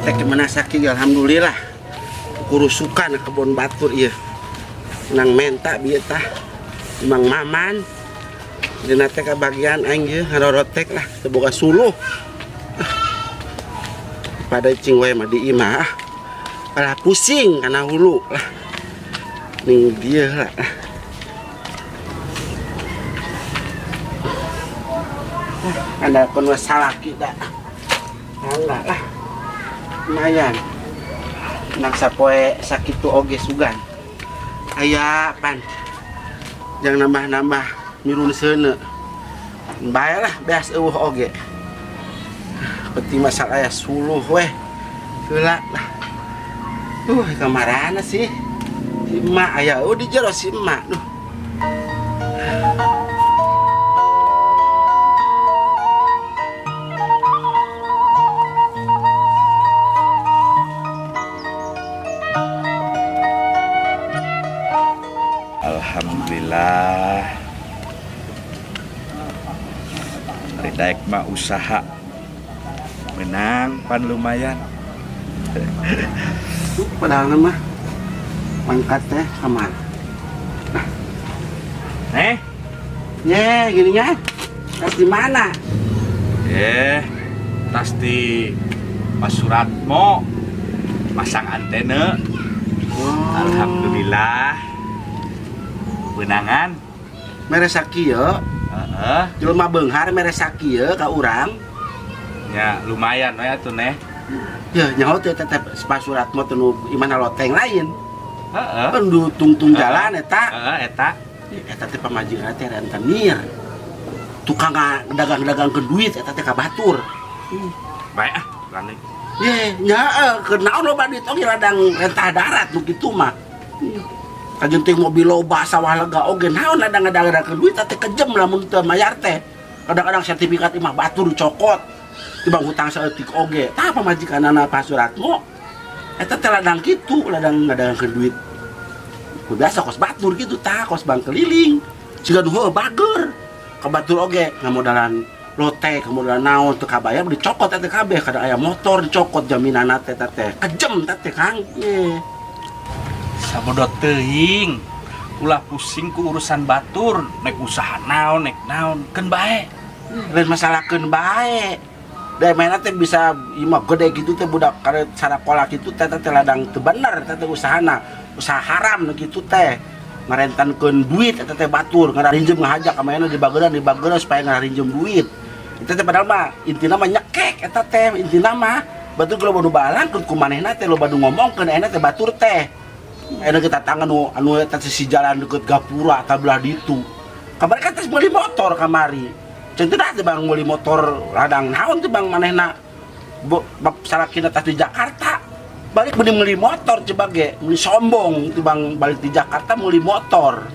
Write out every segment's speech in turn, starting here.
Ngarorotek gimana sakit, alhamdulillah. Kurusukan kebon batur ieu. Nang menta bieu tah. Mang Maman. Dina teh kabagian aing ieu ngarorotek lah teu boga suluh. Pada cing we mah di imah. Kalah pusing kana hulu lah. Ning dieu lah. Anda pun salaki dah. Enggak lah. Lumayan. Nang sapoe sakitu oge sugan. Aya pan. Jangan nambah-nambah mirun seuneu. Bae lah beas eueuh oge. Penting masalah aya suluh weh. Heula lah. Kamarana sih? Si emak aya eueuh di jero si emak. Duh. Alhamdulillah. Ari daek mah usaha menang pan lumayan. Padahal mah mangkat teh kamar. Nah. Eh? Ye, gini nya. Tas di mana? Tas di Pak Suratmo masang antena. Oh. Alhamdulillah. Benangan. Mere sakieu. Heeh. Jelema beunghar mere sakieu ka urang. Ya, lumayan we atuh neh. Ya, nyaho teh tetep Pak Suratmo teh nu imana loteng lain. Heeh. Kan du tungtung jalan eta. Heeh, eta. Eta teh pamajikan teh rentenir. Tukang dagang-dagang ke duit eta teh ka batur. Bae ah, lani. Ye, nya keur naon loba duit oge ladang rentah darat nu kitu mah. Kajenting mobil loba sawah lega oge naon ladang dagang duit teh kejem lamun teu mayar teh. Kadang-kadang sertifikat imah batur dicokot. Tibang hutang saeutik oge. Tah pamajikanana Pak Suratmo. Eta teh ladang kitu, ladang ngadagangkeun duit. Ku biasa kos batur kitu tah, kos bang keliling. Siga nu heueuh bager. Ka batur oge ngamodalan lote, ngamodalan naon teu kabayar dicokot eta kabeh, kada aya motor dicokot jaminanna teh teh. Kejem teh teh Kang. Ye. Sabodot teuing. Ulah pusing ku urusan batur, nek usaha naon, nek naon, keun bae. Lain masalah keun bae. Da mainna teh bisa imah gede gitu teh budak kare sarakola kitu teh teh ladang teu bener teh teh usahana, usaha haram nu kitu teh. Ngarentankeun duit eta teh batur, ngarinjem ngahaja ka mainna dibageran supaya ngarinjem duit. Eta teh padahal mah intina mah nyekek eta teh intina mah batur loba nu balangkeun ku manehna teh loba nu ngomongkeun ayeuna teh batur teh. Ayeuna kita tangan nu anu eta sisi jalan deukeut gapura tabelah ditu. Kamari kan teh meuli motor kamari. Ceun teh dah teh bang meuli motor ladang naon teh bang manehna. Bab salakina tas di Jakarta. Balik beli meuli motor coba ge, meuli sombong teh bang balik di Jakarta meuli motor.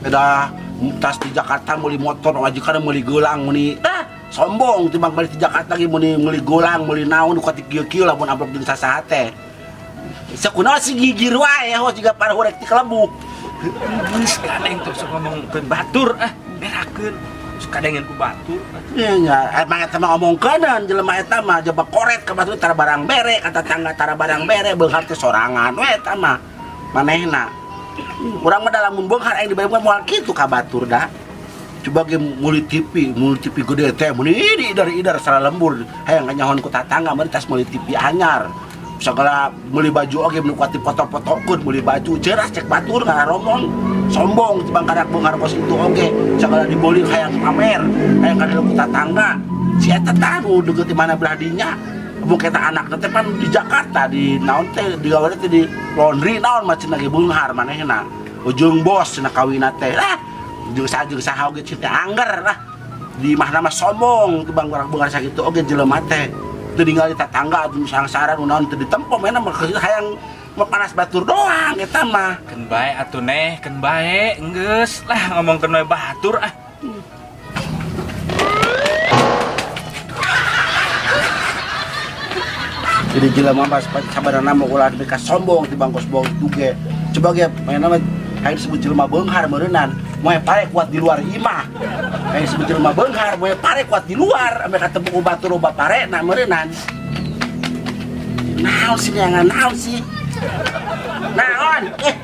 Dah tas di Jakarta meuli motor majikan meuli gelang meuli dah sombong teh bang balik di Jakarta ge meuli meuli gelang meuli naon nu katik kieu-kieu lamun amplop jeung sasaha teh. Sakunaon si gigir wae ho jiga para horek ti kelebu. Geus kadeng tuh sok ngomongkeun batur ah berakeun. Sok kadengeun ku batur. Nya nya emang eta mah ngomongkeunan jelema eta mah jaba koret ka batur tara barang bere ka tetangga tara barang bere beunghar teh sorangan we eta mah manehna. Urang mah lamun beunghar aing dibayar moal kitu ka batur da. Coba ge meuli TV, meuli TV gede teh meuli idar-idar salah lembur hayang kanyahon ku tatangga meuli tas meuli TV anyar. Segala meuli baju oge nu kuat dipoto-potokeun meuli baju jelas cek batur ngaromong sombong tibang karak beunghar kos itu oge segala diboli hayang pamer hayang kadeuleung ku tatangga si eta tah nu deukeut di mana belah dinya mun eta anakna teh pan di Jakarta di naon teh digawe teh di laundry naon mah cenah ge beunghar manehna ujung bos cenah kawinna teh lah jeung saha jeung saha oge cinta angger lah di imahna mah sombong tibang karak beunghar sakitu oge jelema teh teu ningali tatangga atuh sangsara nu naon teu ditempo mainna mah hayang panas batur doang eta mah. Keun bae atuh neh, keun bae enggeus lah ngomongkeun we batur ah. Jadi jelema mah sabarana mah ulah nepi ka sombong tibang kos bohong itu ge. Coba ge mainna mah hayang disebut jelema beunghar meureunnan, moe pare kuat di luar imah. Hayang disebut jelema beunghar, moe pare kuat di luar, ame katemu ku batur loba parena meureunnan. Naon sih jangan naon sih? Naon? Eh.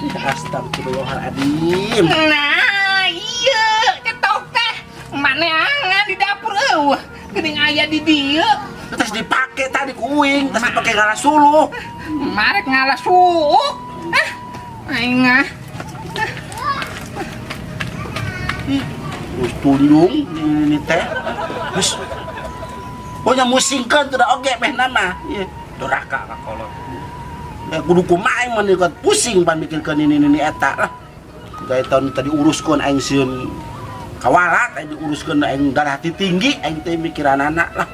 Astagfirullahaladzim. Nah, iya, cetok teh. Maneangan di dapur euweuh. Geuning aya di dieu. Terus dipake tadi ku uing, terus dipake ngala suluh. Marek ngala suuk. Ah, aing ah. Terus tunjung ini teh. Terus pokoknya musingkeun teu da oge meh nama. Ieu. Doraka ka kolot. Ya, kudu kumaha aing mah kuat pusing pan mikirkeun ini eta lah. Gaya tahun tadi uruskeun aing sieun kawalat aing diuruskeun aing darah tinggi aing teh mikiranana lah.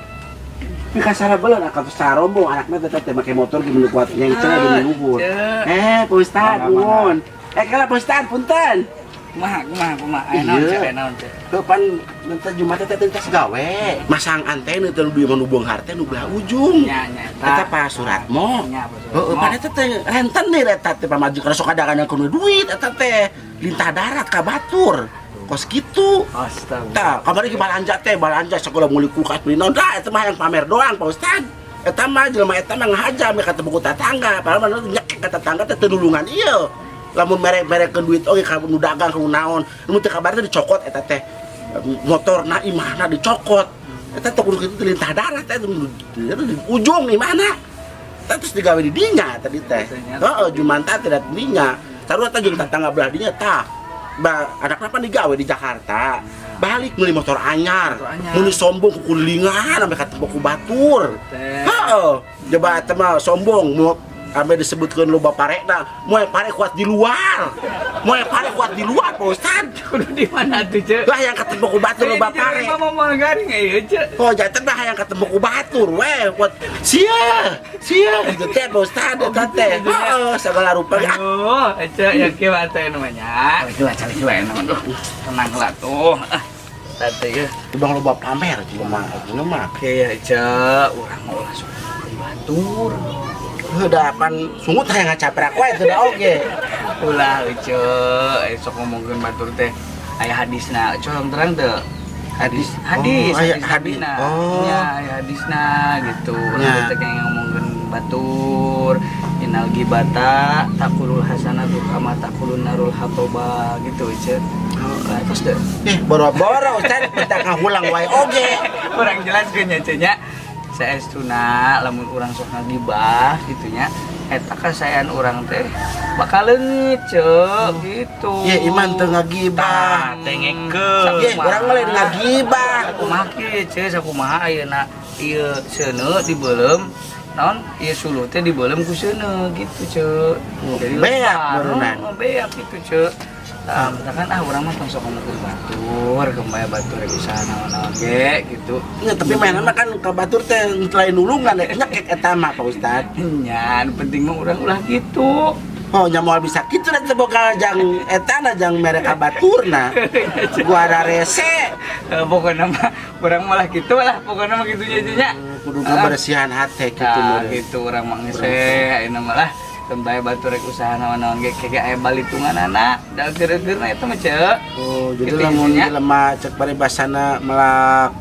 Tapi kasara beuleun akal sarombong anakna teh teh make motor ge mun kuat nyengcel di luhur. Eh, Pak Ustad, nuhun. Eh, kala Pak Ustad, punten. Kumaha kumaha kumaha aya naon Iya. cek aya naon cek. Heuh pan nanti Jumat teh teh tes gawe. Masang antena teh nu di nu beunghar teh nu belah ujung. Nya nya Eta Pak Suratmo. Nya, Pak Suratmo. Heeh, pan eta teh renten nih eta teh pamajikan sok kadang-kadang kudu duit eta teh lintah darat ka batur. Kos kitu. Astaga. Tah, kamari ge balanja teh, balanja sekolah meuli kulkas beli naon dah eta mah yang pamer doang Pak Ustad. Eta mah jelema eta mah ngahaja meh ka buku tetangga, padahal mah nyekek ka tetangga teh teu nulungan ieu. Lamun mere-merekeun duit oge ka nu dagang ka nu naon, mun teu kabar teh dicokot eta teh. Motorna imahna dicokot. Eta teh kudu kitu lintah darat teh di ujung imahna. Eta terus digawe di dinya tadi teh. Heeh, jumanta teh dat dinya. Sarua teh jeung tetangga belah dinya tah. Ba, anakna pan digawe di Jakarta. Balik meuli motor anyar. Motor anyar. Meuli sombong kukulingan sampai ka tepok ku batur. Teh. Heeh. Coba eta mah sombong mau ame disebutkeun loba parekna, moal pare kuat di luar. Moal pare kuat di luar, Pak Ustad. Kudu di mana tuh cek? Lah yang ketemu ku batur loba pare. Mama mau garing ieu cek. Oh, jantan mah yang ketemu ku batur we kuat. Sia, sia gitu teh Pak Ustad eta teh. Heeh, segala rupa ge. Ah, Aduh, cek ya kieu atuh namanya. Calik lah, calik lah namanya. Duh, tenang lah tuh. Ah, tante ya. Bang loba pamer jelema jelema. Oke ya cek, urang mau ulah sok batur. Heuh da pan sungut hayang ngacaprak wae teu da oge. Ulah cek, sok ngomongkeun batur teh aya hadisna. Cek terang teu? Hadis, hadis, Oh, aya hadis hadis. nabina. Oh. Nya, aya hadisna gitu. Nya. Urang teh kayak ngomongkeun batur. Innal gibata taqulul hasanatu kama taqulun narul hatoba gitu cek. Nah, terus deh. Eh, boro-boro Ustad kita ngahulang wae oge. Kurang jelas nya cek nya. Saestuna lamun urang sok ngagibah gitu nya eta kasaean urang teh bakal leungit cek gitu. Ye iman teu ngagibah. Tengekeun. Ye urang mah lain ngagibah. Sakumaha kieu cek sakumaha ayeuna ieu seuneu dibeuleum naon ieu suluh teh dibeuleum ku seuneu gitu cek. Jadi Beak lebar. beureunan. Oh, beak gitu cek. Nah, misalkan ah urang mah tong sok ngomongkeun batur, kembaya batur rek usaha naon-naon ge gitu. Ya, tapi mainan mah kan ke batur teh lain nulungan rek nyekek eta mah Pak Ustad. Nya, nu penting mah urang ulah gitu. Oh, nya moal bisa kitu da teh boga jang eta na jang mere ka baturna. Gua ada rese. Eh, pokoknya mah urang malah gitu lah, pokoknya mah gitu nya. Kudu kebersihan hati gitu Nah, meureun. gitu urang mah geus we ayeuna mah lah. Kembaya batur rek usaha naon-naon ge kege aya balitunganana, da keur-keurna eta mah cek. Oh, jadi Gitu lamun nya. jelema cek paribasana melak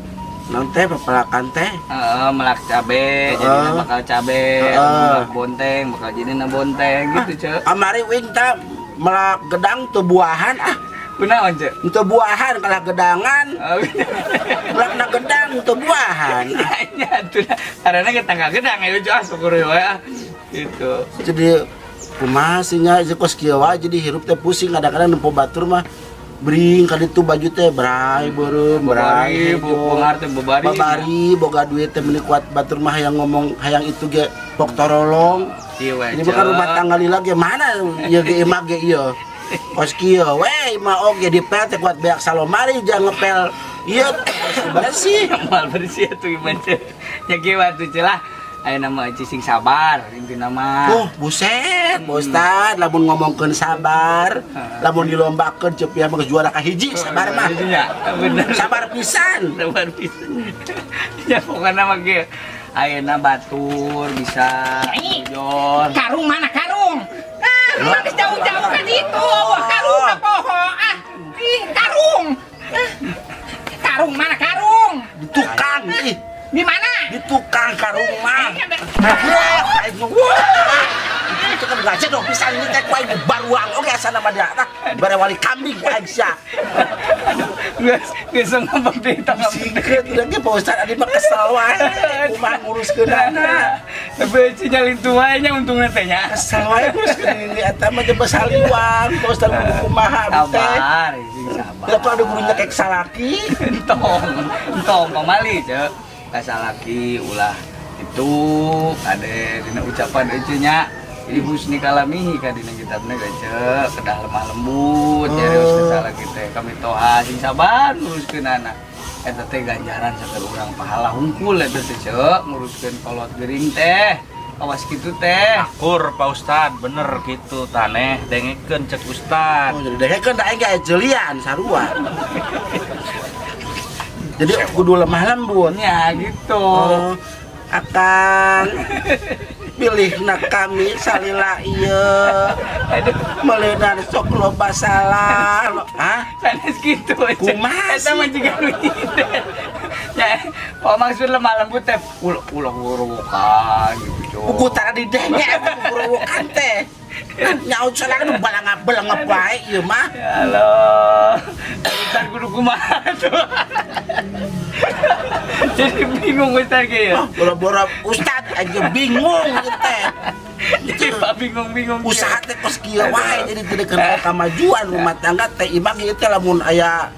naon teh pepelakan teh. Heeh, melak cabe, jadina bakal cabe, melak bonteng, bakal jadina bonteng gitu, Cek. Kamari uing teh melak gedang teu buahan ah. Kunaon, Cek? Teu buahan kalah gedangan. Oh, Melakna gedang teu buahan. nya atuh dah. Karena kita tangga gedang ya lucu ah syukur we ah. Gitu. Jadi kumaha sih nya jeung kos kieu wae jadi hirup teh pusing kadang-kadang nempo batur mah bring ka ditu baju teh bray beureum bray Babari, beunghar teh babari. babari boga duit teh meuni kuat batur mah hayang ngomong hayang itu ge pok torolong. Ieu we. Ini bukan rumah tangga lila ge mana ieu ge imah ge ieu. Kos kieu we imah oge dipel teh kuat beak salomari jangan ngepel ieu bersih. Mal bersih atuh ieu mah, Cek. Ya kieu atuh Cek lah. Ayeuna mah Eci sing sabar intina mah. Oh, buset, Pak Ustad, lamun ngomongkeun sabar, lamun dilombakeun ceuk pihak mah geus juara kahiji sabar mah. Nya, bener. Sabar pisan. Sabar pisan. Ya pokokna mah kieu. Ayeuna batur bisa jor. Karung mana karung? Ah, mah jauh-jauh kan itu. Wah, karung mah poho. Ah, ih, karung. Ah, karung mana karung? Di tukang ih. Di mana? Di tukang karung mah. Aing ada- Ya, aing mah, wah. Itu kan gaje dong pisan ini teh ku aing baruang oge asana mah dia. Tah, bare wali kambing ku aing sia. Aduh, geus geus ngambek deui tong. Sikeun udah ge Pak Ustad adi mah kesel wae. Kumaha nguruskeunana. Tapi Ece nyalin tua nya untungna teh nya. Kesel wae nguruskeun ini eta mah jeung saliwang Pak Ustad kudu kumaha abdi teh. Sabar, sing sabar. Kenapa ada gurunya kayak salaki? Entong, entong pamali cek. Kasalaki ulah itu ada dina ucapan Ece nya. Jadi husni kalamihi ka dina kitabna ge cek, kedah lemah lembut, nyarios Oh. kasalaki teh kami toha sing sabar nguruskeun anak. Eta teh ganjaran saker urang pahala hungkul eta teh cek, nguruskeun kolot gering teh. Awas kitu teh. Akur Pak Ustad, bener gitu taneh dengekeun cek Ustad. Oh, jadi dengekeun da aing ge jelian sarua. Jadi kudu lemah lembut. Ya gitu. Oh, akan pilihna kami salila ieu Aduh, meuleunana sok loba salah. Hah? Sanes gitu aja. Kumaha Eta mah sih? jiga nu nyindir. Ya, oh maksud lemah lembut teh ulah ulah gorowokan gitu, Cok. Buku tara didenge gorowokan teh. Nyaut sorangan nu balanga-balanga bae ieu mah. Ya Allah. Ustaz kudu kumaha tuh. Jadi bingung Ustaz ge ya. Oh, boro-boro ustad aja bingung ieu teh. Jadi Pak bingung-bingung. Usaha teh kos kieu wae jadi teu kena kamajuan rumah tangga teh imah ieu teh lamun aya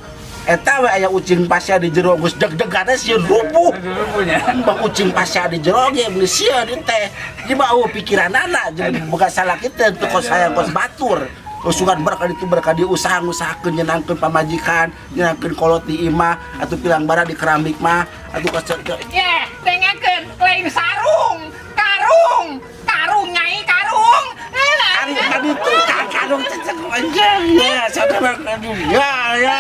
eta we aya ucing pasea di jero geus deg-degan sieun rubuh. Dulu punya. Bang ucing pasea di jero ge meuni sieun ieu teh. Jadi mah eueuh pikiranana jeung boga salah kitu teu kos hayang kos batur. Usungan berkah itu berkah di usaha ngusahakeun nyenangkeun pamajikan, nyenangkeun kolot di imah atau pilang bara di keramik mah atau kos Ya, dengekeun lain sarung, karung, karung nyai karung. Eh, lah. Ari tadi tukang karung cecek anjing ya saudara aduh ya ya.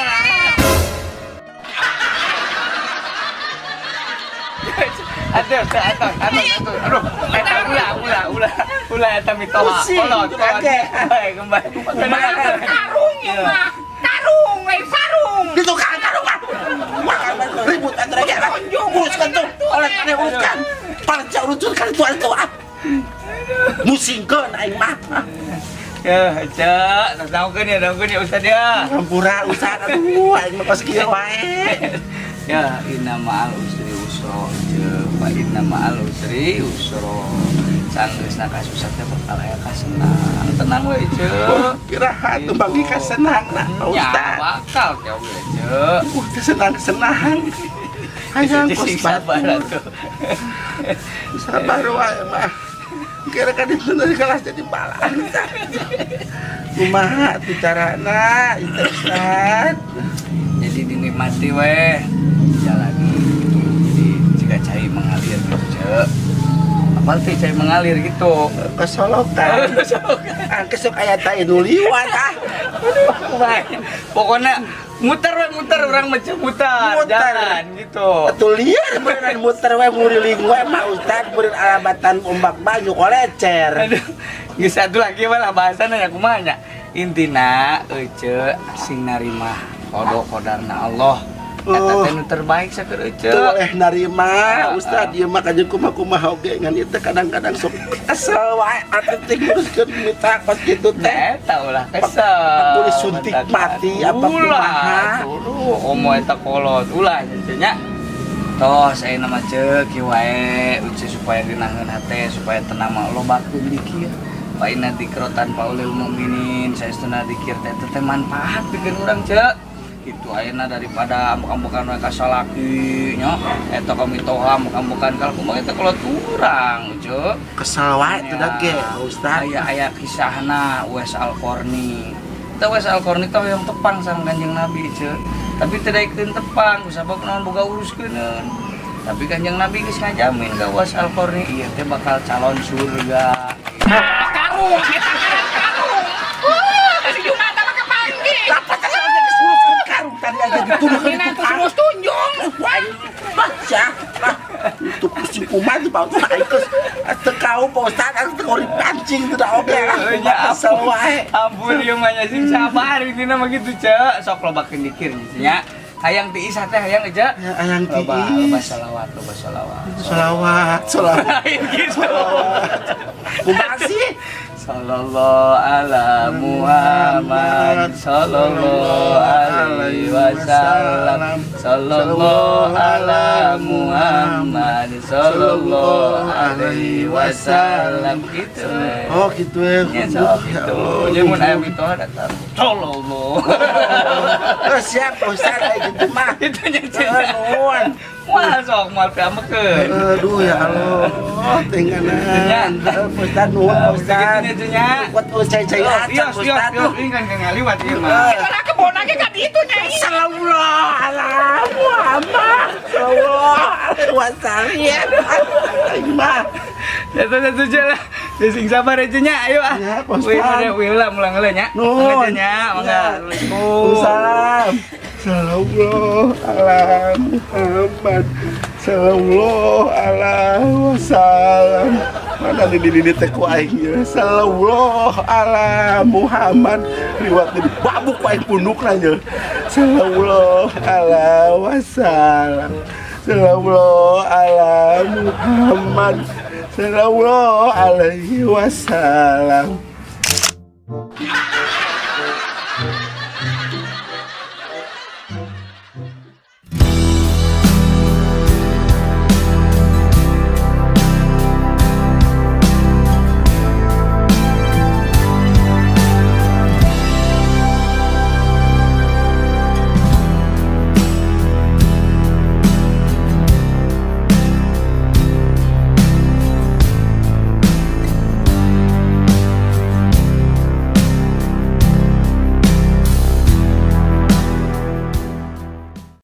Aduh, aduh, aduh, aduh, aduh, eta ulah, ulah, ulah, ulah eta mitoha. Pusing, Kolot, kolot. oke. Kembali, kembali. Karung ya mah. Karung lain sarung. Di tukang karung mah. Makan ribut antara ya. Uruskan tuh, oleh aneh uruskan. Palca uruskan itu itu ah. Musingkeun aing mah. Ya, Cek, tahu ya, tahu ya Ustaz ya. Hampura ustad aduh aing mah kos kieu wae. Ya, inna ma'al usri yusra, Cek. Fa inna ma'al usri yusra. Sanggeusna kasusah teh bakal aya kasenang. Tenang we, Cek. Piraha tuh bagi kasenang nah Pak Ya, Ustad. bakal ke oge, Cek. Kesenang-senang. Hayang kos Sing sabar batur. atuh. Sabar wae mah. Kira kan itu dari kelas jadi balang. Kumaha tuh carana itu Ustad? Jadi dinikmati weh, jalani gitu. Jadi jika cai mengalir gitu, Cek. Apal teh cai mengalir gitu. Kesolokan. Angke sok aya tai nu liwat ah. Pokoknya muter we muter orang mah Cek, muter, Muter. jalan gitu. Atuh liar beneran muter we nguriling we mah Ustad beureun alabatan ombak banyu kolecer. Aduh, geus satu lagi malah bahasana nya kumaha nya. Intina ece sing narima qada qadarna Allah. Eta teh nu terbaik sakur ece. Teu boleh narima Ah, Ustad ah. ieu mah kajeun kumaha-kumaha oge ngan ieu teh kadang-kadang sok kesel wae atuh teh nguruskeun mita kos kitu teh. Nah, eta ulah kesel. Tulis suntik mati apa Ulah, kumaha. aduh, omo eta kolot ulah nya. Toh saya nama cek kieu wae uce supaya geunaheun hate supaya tenang mah lobakeun dikir. Fa inna dzikra tanfaul mukminin, saestuna dikir teh teh manfaat pikeun urang cek. Itu ayeuna daripada ambek-ambekan we ka salaki nya eta kami toha ambek-ambekan kalau kumaha eta kolot urang cek. Kesel wae teh da ge Ustad. Aya aya kisahna Uwais Al-Qarni. Eta Uwais Al-Qarni teh yang tepang sareng Kanjeng Nabi ceu. Tapi teu daekeun tepang kusabab naon boga uruskeun. Tapi Kanjeng Nabi geus ngajamin ka Uwais Al-Qarni ieu teh bakal calon surga. Ah, karung, eta ngaran karung. Wah, si Jumata mah kepanggih. Apa teh geus nguruskeun karung tadi aja dituduhkeun Ini itu tuh terus tunjung. Wah, baca lah. Itu pusing kumaha tuh Pak Ustad aing geus teu kau Pak Ustad aing teu ngori pancing teu da oge lah. Ya Kesel wae. Ampun ieu mah nya sing sabar intina mah kitu ceu. Sok lobakeun dikir nya. Hayang tiis teh hayang aja. Ya, hayang Loba, tiis. loba sholawat, loba sholawat. Sholawat, sholawat. Lain gitu. Kumaha sih? Sallallahu ala Muhammad sallallahu alaihi wasallam, sallallahu ala Muhammad sallallahu alaihi wasallam, gitu. Oh, gitu ya. Ya, sok Ya gitu. Allah. Jadi mun aya mitoha datang. Sallallahu. Oh, siap Ustaz, kayak gitu mah. Itu nya. Eh, nuhun. Moal sok moal piamekeun. Aduh, ya Allah, tinggalan. Ustaz, nuhun Ustaz. Gitu nya. Kuat cai-cai acan Iya, iya, Ustaz. iya, ini kan ngaliwat ieu mah. Karena kebon ge ka ditu nya. Sallallahu ala Muhammad sallallahu alaihi wasallam. Mah. Satu satu aja lah. Ya, sing sabar aja nya, ayo ah. Ya, Pak Wih, Ustaz. udah, wih lah mulang heula nya. Nuhun. Mangga nya, mangga. Ya. Assalamualaikum. Salam. Sallallahu ala Muhammad sallallahu alaihi wasallam. Mana di teh ku aing ieu? Sallallahu ala Muhammad liwat di babuk ku aing pundukna ye. Sallallahu alaihi wasallam. Sallallahu ala Muhammad sallallahu alaihi wasallam.